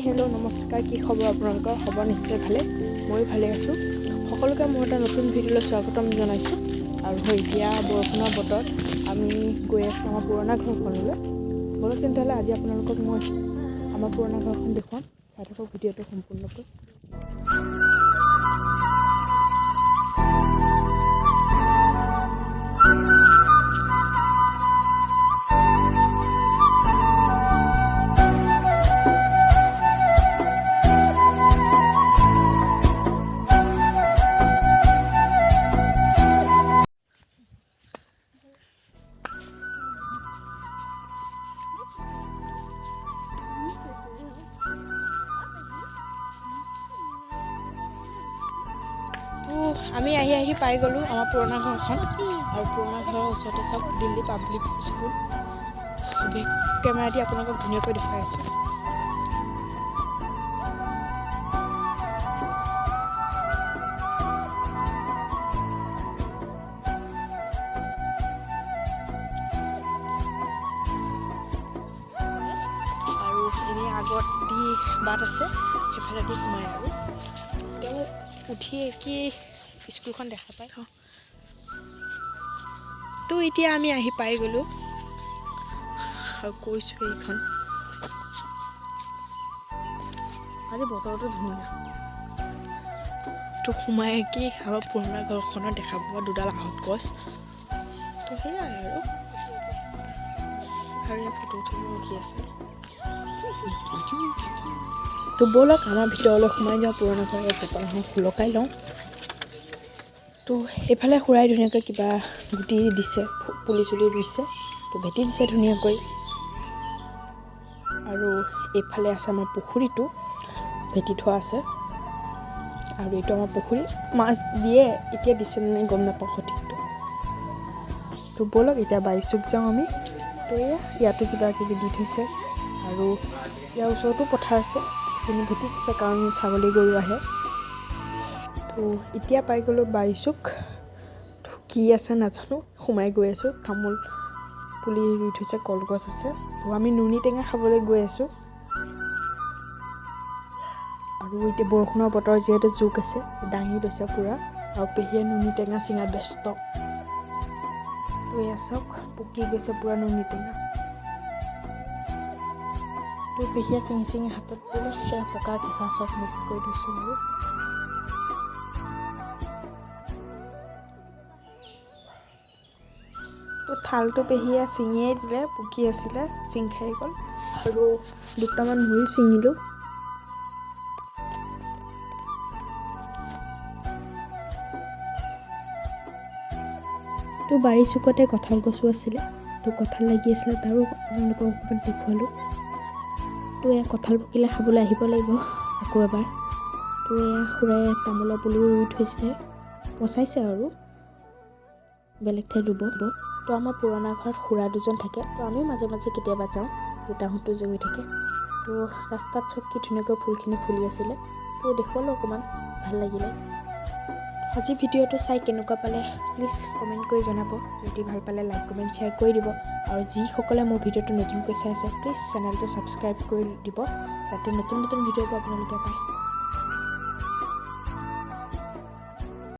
Hello' নমস্কাৰ, কি খবৰ আপোনালোকৰ? খবৰ নিশ্চয় ভালে, ময়ো ভালে আছোঁ। সকলোকে মোৰ এটা নতুন ভিডিঅ'লৈ স্বাগতম জনাইছোঁ। আৰু এতিয়া বৰষুণৰ বতৰত আমি গৈ আছোঁ আমাৰ পুৰণা ঘৰখনলৈ। ব'লক তেন্তে আজি আপোনালোকক মই আমাৰ পুৰণা ঘৰখন দেখুৱাম। চাই থাকক ভিডিঅ'টো সম্পূৰ্ণকৈ। তো আমি আহি আহি পাই গ'লোঁ আমাৰ পুৰণা ঘৰখন। আৰু পুৰণা ঘৰৰ ওচৰতে চব দিল্লী পাব্লিক স্কুল। কেমেৰা দি আপোনালোকক ধুনীয়াকৈ দেখুৱাই আছোঁ। আৰু এনেই আগত দি বাট আছে, সেইফালেদি সোমাই আৰু তেওঁ উঠি কি স্কুলখন দেখা পায়। তো এতিয়া আমি আহি পাই গ'লোঁ আৰু কৈছোঁ এইখন। আজি বতৰটো ধুনীয়া। তো সোমাই কি আমাৰ পুৰণা ঘৰখনত দেখা পাব দুডাল আহঁত গছ। তো সেয়াই আৰু আৰু ইয়াত ফটো উঠিব ৰখি আছে। তো ব'লক আমাৰ ভিতৰলৈ সোমাই যাওঁ। পুৰণা ঘৰ ইয়াত জপনাখন সুলকাই লওঁ। তো সেইফালে খুৰাই ধুনীয়াকৈ কিবা গুটি দিছে, পুলি চুলি ৰুইছে, তো ভেটি দিছে ধুনীয়াকৈ। আৰু এইফালে আছে আমাৰ পুখুৰীটো, ভেটি থোৱা আছে। আৰু এইটো আমাৰ পুখুৰী, মাছ দিয়ে, এতিয়া দিছে নে নাই গম নাপাওঁ সঠিকটো। তো ব'লক এতিয়া বাৰীচুক যাওঁ আমি। তো এয়া ইয়াতো কিবা কিবি দি থৈছে। আৰু ইয়াৰ ওচৰতো পথাৰ আছে, সেইখিনি ভেটি দিছে কাৰণ ছাগলী গৰু আহে। তো এতিয়া পাই গ'লোঁ বাৰীচুক। তো কি আছে নাজানো, সোমাই গৈ আছোঁ। তামোল পুলি ৰুই থৈছে, কলগছ আছে। তো আমি নুনি টেঙা খাবলৈ গৈ আছোঁ। আৰু এতিয়া বৰষুণৰ বতৰ যিহেতু জোক আছে, দাঙি লৈছে পূৰা। আৰু পেহীয়ে নুনি টেঙা ছিঙাত ব্যস্ত। তো এয়া চাওক, পকি গৈছে পূৰা নুনি টেঙা। তো পেহীয়ে ছিঙি ছিঙি হাতত দিলে, সেয়া পকা কেঁচা চব মিক্স কৰি দিছোঁ। আৰু তো থালটো পেহীয়ে ছিঙিয়ে দিলে, পকি আছিলে, ছিঙ খাই গ'ল। আৰু দুটামান ময়ো ছিঙিলোঁ। তো বাৰীৰ চুকতে কঁঠাল গছো আছিলে, তো কঁঠাল লাগি আছিলে, তাৰো আপোনালোকক অকণমান দেখুৱালোঁ। তো এয়া কঁঠাল পকিলে খাবলৈ আহিব লাগিব আকৌ এবাৰ। তো এয়া খুৰাই তামোলৰ পুলিও ৰুই থৈছে, পচাইছে আৰু বেলেগ ঠাইত ৰুব। তো আমাৰ পুৰণা ঘৰত খুৰা দুজন থাকে, তো আমিও মাজে মাজে কেতিয়াবা যাওঁ, দেউতাহঁতো গৈ থাকে। তো ৰাস্তাত চব কি ধুনীয়াকৈ ফুলখিনি ফুলি আছিলে, তো দেখুৱালোঁ অকণমান, ভাল লাগিলে। আজি ভিডিঅ'টো চাই কেনেকুৱা পালে প্লিজ কমেণ্ট কৰি জনাব। যদি ভাল পালে লাইক কমেণ্ট শ্বেয়াৰ কৰি দিব। আৰু যিসকলে মোৰ ভিডিঅ'টো নতুনকৈ চাই আছে, প্লিজ চেনেলটো ছাবস্ক্ৰাইব কৰি দিব, যাতে নতুন নতুন ভিডিঅ'বোৰ আপোনালোকে পায়।